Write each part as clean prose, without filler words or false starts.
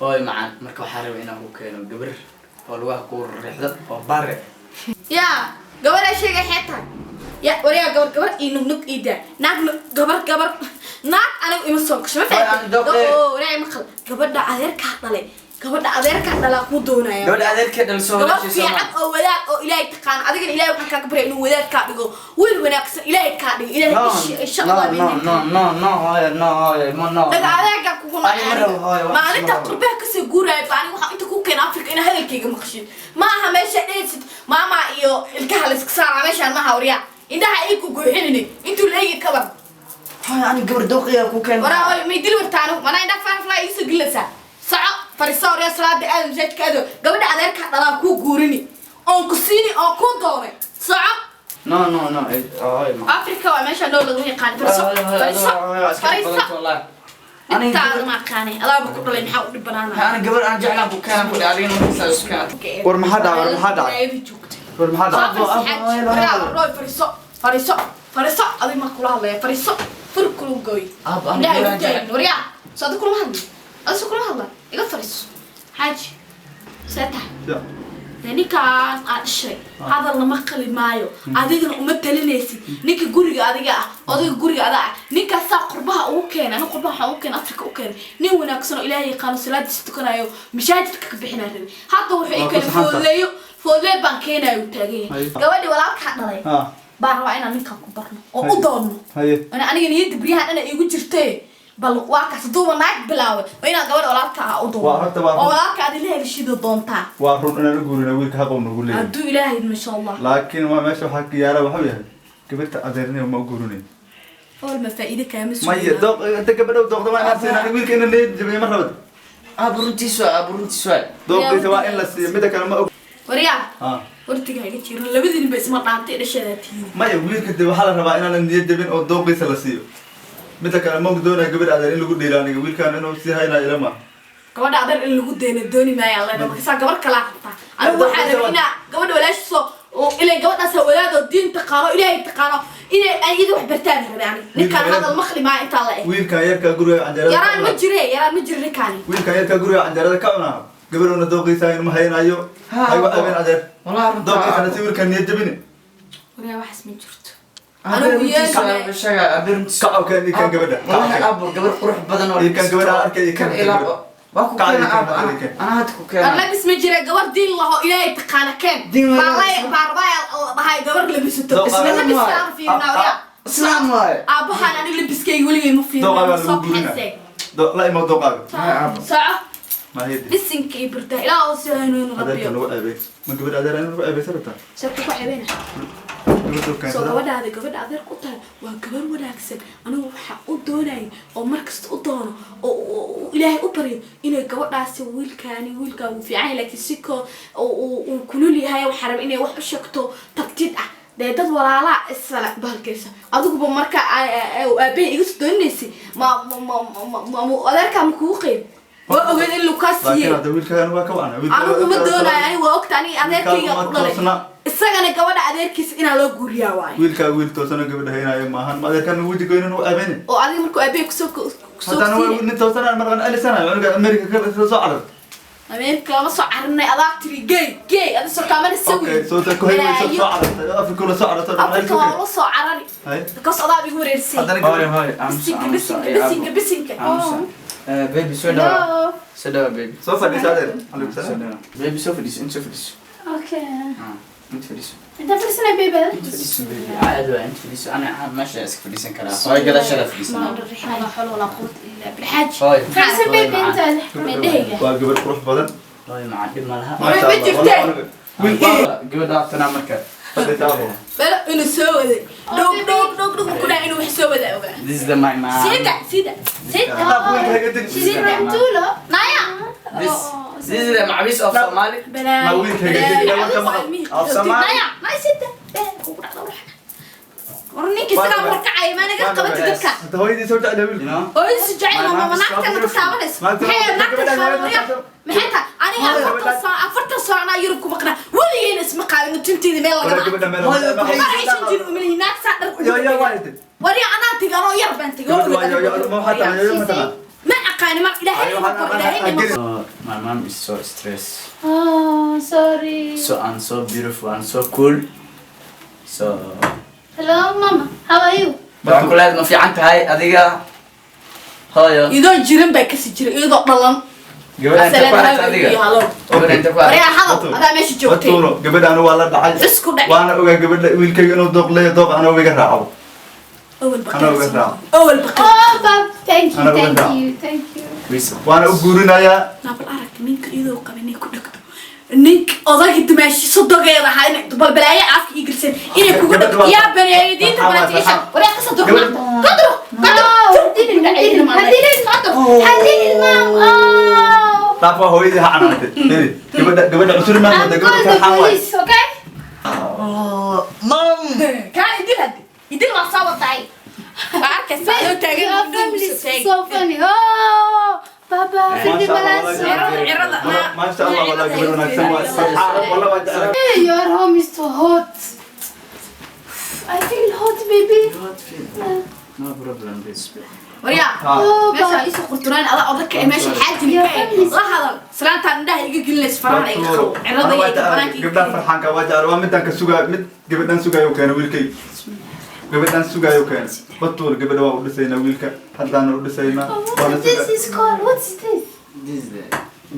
Hooy macaan, marka waxaa rabay inaan ku keeno gabar oo lugaha ku riixdo oo bare. Yaa gabadha sheegay xee tahay ya waryaa? Gabar gabar ii nugnug ii daa, naag gabar gabar naag anigu ima soo gasho, ma Hooy, aan doqe. Fahamtay? Maqal, gabadha adeerkaa dhalay, gabadha adeerkaa dhalaa kuu doonaya. Gabadha adeerkee dhalsoo Gabar walaashay soo fiican oo wadaad oo Ilaahay taqaan. Adigana Ilaahay waxaan kaaga baryay inuu wadaad kaa dhigo, wiil wanaagsan Ilaahay kaa dhigo, Ilaahay insha No. Allah. No, no, no, no, hooyo, no, hooyo, no, no. Dhaga adeegaa kugu. Ani ma rabo, hooyo, wax Maalinta ma rabo. qurbaha kasoo guuraya ba aniga waxaa inta ku keena Afrika inaa hadalkayga maqshid. Ma aha meesha dhehaysid maama iyo ilkaha la iska saaraa meeshaan maaha. Waryaa, indhaha ay ku guuxinini intuu la eegi kabar. Hooyo, ani gabar dooqiya ku keen. Waraa oy, may dili warta anigu manaa indhaha firefly iisoo gelinaysaa. Soco, fariiso, waryaa, salaada aado, masaajidka aado. Gabadha adeerkaa dhalaa kuu guurini oon ku siini oo kuu doonay. Soco. No, no, no, hooyo, ma Afrika waa meesha noo laguma yaqaan. Fariiso, fariiso, fariiso. Dhibtaada ma aqaanay, adaaba ku dhalay, maxaa u dhib banaanaa? Ani gabar aan jeclaan ku keenan ku dhahay, adigana markaas isku keenat. War maxaa dhacay? War maxaa dhacay? War maxaa dhacay? Fariiso, fariiso, fariiso, adig ma kula hadlaya. Fariiso, fur kulu gooy. Aab, ani Indhaha gabar igu aan jeclaan. taagin. Waryaa, soo adig kulama hadli, adig soo kulama hadla. Iga fariiso. Xaaji, see tahay? Dee ninkaan aad dhashay hadalna ma qali maayo, adigana uma talinaysid. Ninka guriga adiga ah, odayga guriga adaa ah. Ninkaasaa qurbaha ugu keenay. Aniga qurbaha waxaan ugu keenay, Afrika u keenay, nin wanaagsan oo Ilaahay yaqaano, salaadiisa tukanayo, masaajidka ka bixinaa rabay. Hadda wuxuu ii Waa ku keenay saxan tahay. foodleeyo, foodlee baan keenayo uu taagan yahay. Haye. Gabadhii walaalkaa dhalay baan rabaa inaan ninkaan ku barno oo u doonno. Ana aniga niyadda baryahan dhana iigu jirtay, bal waa kaas haduuba naag bilaaway, waa inaan gabadha walaalka ah u doono Waa horta waa oo run. walaalka aad ila heshida doontaa. Waa run inaan u guurina wiilka, xaq uu nagu leeyahay. Hadduu Ilaahay, masha Allah. Laakiin waa meesha waxaa ka yaala waxuu yahay gabadha adeernimo ma u guurinay. Ool ma faa'iide kaama Maya. sugin. Dooq inta gabadha dooqda waa inaan siinaa wiilka, inaan niyad jabiyo ma rabad. Aab, runtiis waa, aab, runtiis waa. Dooqiisa waa in la siiyo, mida kale ma og. Waryaa, Ha. wartiga iga jiran, labadiin ba isma dhaantay, dhasheedaa tihiin. Maya, wiilka de waxaa la rabaa inaanan niyad jabin oo dooqiisa la siiyo. Mida kale ma og doonaya gabadha adeer in lagu dheelo. Aniga wiilkaan inuu sii haynaa ilama. Gabadha adeer in lagu deyna dooni maayo alla, markaasaa gabar kalaa qabtaa. Anigu waxaa rabay inaa gabadha walaashiisoo oo ilay gabadhaas wadaad oo diin taqaano, Ilaahay taqaano, inay iyada wax bartaan rabay. Aniga ninkaan hadal maqli maayo intaa la eg. Wiilkaan yarkaa guriga canjeerada ka Yaraan ma cunaa. jire, yaraan ma jire ninkaani. Wiilkaan yarkaa guriga canjeerada ka cunaa, gabadhuna dooqiisa ma haynayo. Ha, haywa aabbo. Abeen adeer. Wallahi runtaa. Dooqiisana si wiilkaan niyad jabine. Waryaa, waxaas ma jirto. Abe, Anigu runtiis yeeli. waa, sheega abe, runtiis. Kacawkeen iyo kan gabadha. Wallahi Kacawkeen. aabo, gabar qurux badan oo Iyo kan gabadha arkay iyo kan kan ilaa gabadha. waa ku Kac iyo keena kan aabo. gabadha keen. Ana hadda ku keena. Labis ma jira, gabar diin laho, Ilaahay taqaana keen. Diin baa waa la baa rabaa oo dhahay gabar labisato. Dooqa- Isla labiskaan fiirnaa, waryaa. Islaam waaye. Aabahaan aniga labiskayga weligay ma fiirna. Dooqaaga Soo lagu guurina. kaxaysay. La imo dooqaaga. Hay, aabo. Soco. Mahidi. Bisinka iyo burdaa ilaa oo si hanuun Adeerka rabbiyo. lagu ceebay ma gabadha adeer in lagu ceebay rabtaa? Sabta ku ceebeyna. Gabadha Soo keensada. gabadhaada, gabadha adeerka u tahay waa gabar wanaagsan. Anigu waxaa u doonayay oo markasta u doono oo Ilaahay u baryo inay gabadhaasi wiilkaani, wiilkaan wuu fiican yahay, laakiin si ko uu kulul yahay, waxaa raba inay wax u sheegto tartiib ah. Dee dad walaalaa isla bahalkaysa. Adiguba marka aabahay iga soo dooninaysay, ma adeerkaa ma kugu qeyb waa ogeed in lagu kaa Laakiin siiyey. hadda wiilkaan waa ka wacna. Anigu ma doonayo. Aniga waa ogta aniga adeerkayga Wiilkaagu ku ma dhalay. toosna. Isagana gabadha adeerkiisa inaa loo guuriyaa waaye. Wiilkaa wiil toosana gabadha haynaayo maahan, ma adeerkaan weji goynin u ceebeyni. Oo adiga markuu aabahay kusoo Haddana waa siiyey. nin toosana marqan celisanayo cunuga America ka soo carar. Ameerika lama soo carinay, adaa tiri gey gey, adi soo kaamana sawir. Okay, soo ta ku hay soo carartay, Afrika la soo carartay. Afrika waa ula soo carari Hay. because adaa igu wareersay. Haddana Hooyo, gabadha hooyo, aamusa. Bisinka. Aamusa. Bisinka. Ay, Bisinka. aabo. Bisinka. Aamusa. Baby, soo dhawa. Hello. Soo dhawa, baby. Soo fadhiisa, adeer. Calaykum Soo salaam. dhawa, baby, soo fadhiiso, inta soo fadhiiso. Okay. Ah, inta fadhiiso. Inta fadhiisana, baby. Inta fadhiiso, baby, caadi waa, inta fadhiiso. Ana meesha iska fadhiisan karaa, hooyo gadaashaada fadhiisan. لا حول ولا قوة إلا بالحاج. Hooyo. Fadhiisan, Hooyo baby, macaan. inta. Mindhahayga. Waa gabar qurux badan. Hooyo macaan, dhib ma laha. Maasha Ma Allah. jirtee? Wallahi wiil baa Gabadha tanaa marka. Fadhiisa, abo. Belo inuu soo waday dhog dhog dhog dhog ku dhaca inuu wax soo waday ogaa. This is the my mom. Sida sida sida. Dhaaf wiilka haga tegin. She's from Tulo. Naya. This is the macbis of Somali. Ma wiilka haga tegin, warka maqal. Of Somali. Naya naya sida kugu dhacda wax. War ninki isagaa warkacaya, maa naga qabata dadka. Hadda hooyadii soo jeclay You wiilka. know. Hooyadiisu jecel ma naagta naga taabanayso? Maxay naagta taabanaya? Maxay tahay? Aniga 40 sano, 40 sano anaa Yurub ku maqnaa, weligeyna isma qaadin tinteeda meel Wala lagama gabadha meel. maraysan jirin umalihi naag saa dhar. Yo yo waa intee? Wari anaa tegay, anoo yar baan tegay. Gabadha waa yo yo, ma waxaa tahay yo yo ma taqaan? Ma aqaani, ma Ilaahay Ayo, ma qoro, Ilaahay ma qoro. Oh, my mom is so stressed. Oh, sorry. So I'm so beautiful and so cool. So Hello, mama. How are you? Waxaan ku leedahay, ma fiican tahay adiga, hooyo? Idoon jirin baa kasi jiray, iyadoo dhalan. Gabadha inta ku aragta adiga? Iyo halo. Gabadha inta ku aragta? Waryaa, hadal, adaa meesha joogtay. Batuulo, gabadhaan waa la dhacay. Isku dhac. Waana ogaa gabadha wiilkayga inuu dooq leeyahay, dooq anoo iga raaco. Awal Anaa uga baqay. raaco. Awal baqay. Oh, Pap. Thank you, Ana thank uga you, thank you. Waana u guurinayaa. Naabal arag ninka iyadoo qaba inay ku dhegto, ninka odayga dumaashi sodogeeda ahaa inay balbalaayo afka ii gelisan inay kugu Gabadha dhegto. waa- Yaa baneeyay diinta Farxaan waa baraatiisha. farxaan. Waryaa, kasoo durug Gabadha- maanta, ka durug, ka No, durug. hadilin, hadilin, hadilin, hadilin, mom. Oh. Taaf waa hooyadii ha canaantay. Heri, gabadha gabadha cusuri maa I'm moodaa gabadha calling the farxaan waay. police, okay? Mom. Kaa idil haddi idil waa soo wadaay, waa arkaysaa adoo taagan. Your family is so funny. Oh, Papa, Fidi Balanso. Maasha Allah, walaa gabadh wanaagsan waay. Farxaan, walaa waa jeclaa. Hey, your home is too hot. I feel hot, baby. No problem, babe. Waryaa, Oh, meesha Papa. iisoo qurturaan, adaa odaka ee meesha xaajinka ee la hadal, islaantaan indhaha iga gelinaysa, faraha iga qabo, cirada Ana waa iyo jeclaa banaanka iga gabdhaha farxaanka, waa jeclaa. Waa midaan ka sugaa, mid gabadhan sugaayo keena wiilkayga. Gabadhan sugaayo keena. Batuul, gabadha waa u dhisaynaa wiilka. Haddaana u dhisaynaa. Waana What this sugaa. is called? What's this? This is the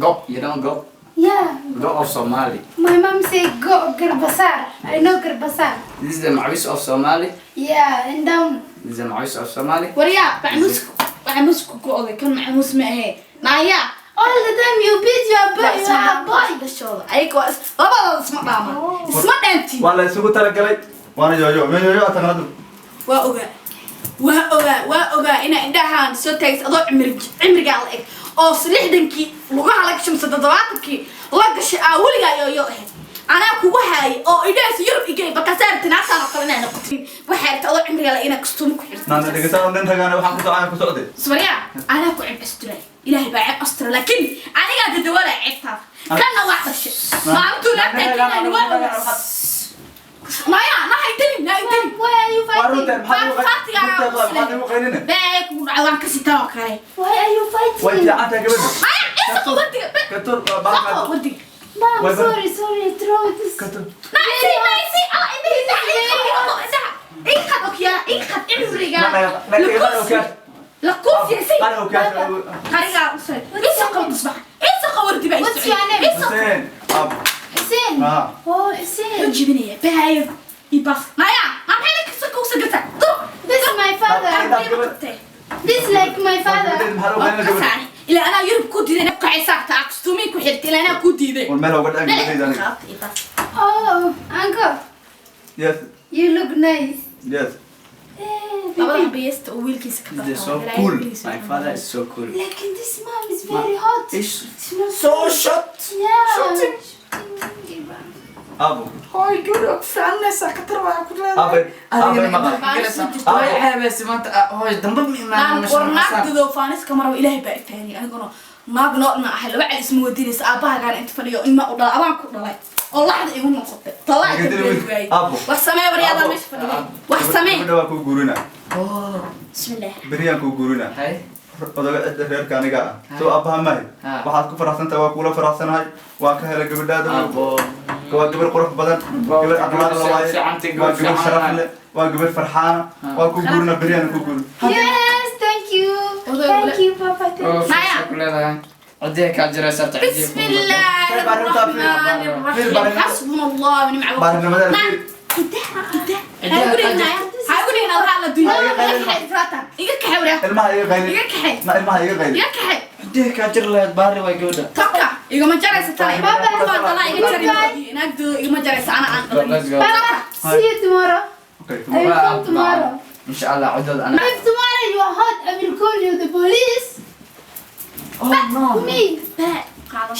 go, you know, go. Yeah. Go of Somali. My mom say go garbasar. I know garbasar. This is the macawis of Somali. Yeah, and down. This is the macawis of Somali. Waryaa, macmuus, macmuus ku go'day kan, macmuus ma ahe, naaya. All the time you beat your boy, you are a boy. Dhashooda ayaga waa labadooda isma dhaaman, isma dhaantiin. Waa la isugu talagalay. Waana yooyo. Ma yooyo aad taqaanadu? Waa ogaa, waa ogaa, waa ogaa inaa indhahaan soo taagis adoo cimri cimrigaa la eg oo 60-kii lugaha la gashay mise 70-kii la gashay, aa weligaa yooyo ahayd. Anaa kugu haayay oo idhaas Yurub igey bakaasaa rabtay naagtaan oo kale inaa noqotin. Waxay rabtay adoo cimrigaa la inaa kastuuma ku xirto. Naana dhegeystaan oo nin ragaana waxaan ku socon ku socday. Swaryaa, anaa ku cib asturay, Ilaahay baa cib astura, laakiin anigaa dadawalaa cibtaada. Kanna waa dhashay maalintuu naagtaa keenayn, waa ogaa. Naya, nahay dilin, nahay dilin. Why are you Waa fighting? runteen, maxaad igu qaylina? Bee kugu dhacay, waan ka sitaa oo kale. Why are you Way fighting? fiican tahay gabadha. Maya, isa wadiga. Katur, Saqo baa wadiga. Mom, Why- sorry, sorry, throw this. Katur. Naisi, naisi, ala indhaha, indhaha, indhaha. Iga qad okyaala, iga qad cimriga. La kuufiyay. Qari okyaal. Qarigaa u soo. Isa qabo tusbax. Isa qabo wardi baa. What's your name? Isa. Hussein. Ab. Hussein. Ah. Oh, Hussein. Jibinaya. Baayo. Ibas. Naya, ma maxay la kasoo kuusa gartaa? Dur. This is my father. This is like my father. Maxaa loo qaylina gabadha? Ilaa anaa Yurub ku diiday, kacaysaa taa kustuumii ku xirtay, ilaa anaa ku diiday. War meel uga dhacay gabadhayda aniga. Qaabta ibas. Oh, uncle, Yes. you look nice. Yes. Eh, Labada baby. habeesta oo wiilkiisa ka This is so barta. cool. My father is so cool. Like this mom is very hot. It's It's not so short. Yeah. Shooting. Abo. Hooy, gabadha ku fiicannaysaa, khatar waa ku leedahay. Aabe, aabe maqal. Way ceebaysa maanta, hooy dambe ma imaanin meesha. War, naagdadoo faaniska maraba, Ilaahay baa ifaaniyay. Aniguna naag noocna ahay, laba cel isma wadinaysa. Aabbahagaana inta fadhiyo ilma u dhalay, abaan ku dhalay oo laxda igu noqotay talaaca Wiil, Aabo. wax samee. Waryaadaa Aabo. meesha fadhiya, wax samee. Gabadha waa kuu guurinaa. Oh, Bismillah. Beriyaan kuu guurinaa. hay. Odaga cidda reerka aniga ah. Soo aabbaha mahay. Ha. Waxaad ku faraxsan tahay, waa kuula faraxsanahay. Waa ka helay gabadhaada. Abo. Waa gabar qurux badan, gabar akhlaaq la waaye, Fiicantay, waa gabar gabar sharaf fiican. leh, waa gabar farxaana. Waa ku guurina, beriyaan ku guurin. Yes, thank you. Thank you, Papa. Thank Oh, you. Naya. ku leedahay. Cidiya kaa jiraysaa tacdiya. بسم الله الرحمن الرحيم، حسبنا الله ونعم الوكيل. Baarinimada. نعم، إده إده، هاي قولي هاي قولي هذا الدنيا. iga kaxay waraa. Ilmaha iga qayli. Iga kaxay. Ma ilmaha iga qayli. Iga kaxay. Cidiya kaa jir lahayd, baari waa gabadha. Tabka igama jaraysa tani. Baba. Baba iga jari, naagdu igama jaraysa, ana aan dhalin. Let's go. Papa, see you tomorrow. Okay. I will come tomorrow. Insha Allah, cidood ana. If tomorrow you are hot, I will call you the police. Oh no. Me.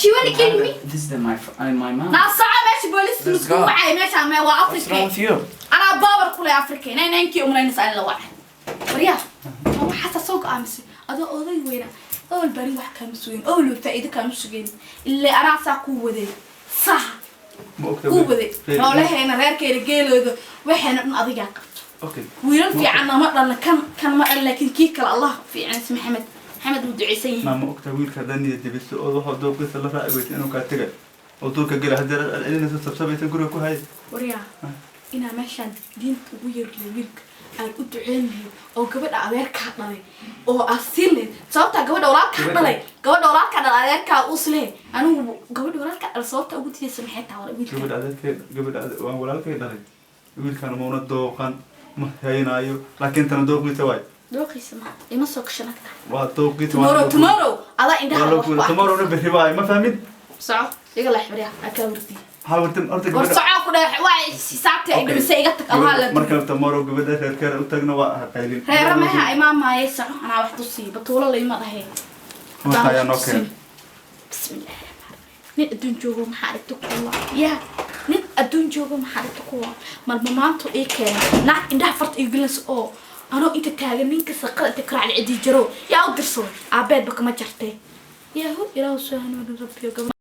She wanna kill me. This is the my my mom. Naa soco meesha booliska Let's isku go. wacay meesha mee waa What's wrong Afrika. with you? Anaa baabar kule Afrika inay ninkii umraynaysa in la wacay. Waryaa, ma waxaasa soo go'aamisay adoo oday weyna? Awal bari wax kaama sugin, awal faa'iido kaama sugin, ilaa anaa saa kuu waday, sax Ma ogta. kuu waday xoolaheena, reerkeena, geelooda, waxayna dhan adigaa qabto. Okay. Wiilal fiicanna ma dhalna, kan kan ma dhalin, laakiin kii kale Allah fiican, Maxamed. Maxamed wuu duceysan yahay. Naa, ma ogtahay wiilka haddaan niyad jabiso oo waxaa dooqiisa la raaci weysa inuu kaa tegay oo duurka gela, haddii aad celcelinayso, sabsabaysa, guriga ku hay? Waryaa, inaa meeshaan diinta ugu yeerlay wiilka aan u duceyn lahayd oo gabadha adeerkaa dhalay oo aad siin lahayd, sababtaa gabadha walaalkaa dhalay, gabadha walaalkaa dhalay adeerkaa uus lehe. Anigu gabadha walaalkaa dhalay sababta ugu diidaysa maxay tahay, wala wiilka? Gabadha adeerkay, gabadha waan walaalkay dhalay, wiilkan mauna dooqan, ma haynaayo, laakiin tana dooqiisa waay. Dooqiisa ma ima soo gasho nagta. Waa dooqiisa. Tomorrow, tomorrow adaa indhaha waa loo wax ku guura tomorrowna arkaysa. Berri waay, ma fahmid? Soco, iga leex baryaa, aa kaa wardiye. Maxaa warta horta War gabadha? soco ku dheex, waa xisaabta ay dhimisay, iga tag, Allah la. Marka tomorrow gabadha reerkeeda u tagna waa qaylin. Reera meha imaamaayay, soco, anaa wax tusii batuulo layma dhahe. Marka ayaa noo keenay. Bismillahi raxmaani raxiim. Nin adduun joogo maxaa aragta kuwa? Yaa nin adduun joogo maxaa aragta kuwa? Malma maanta ii keenay naag indhaha farta igu gelinaysa oo anoo inta taagan ninka saqada inta karacli cidii jaro. Yaa u dirsaday? Aabeedba kama jartee. Yaahu, ilaahu soo hanuunin, rabbiyo gabadh.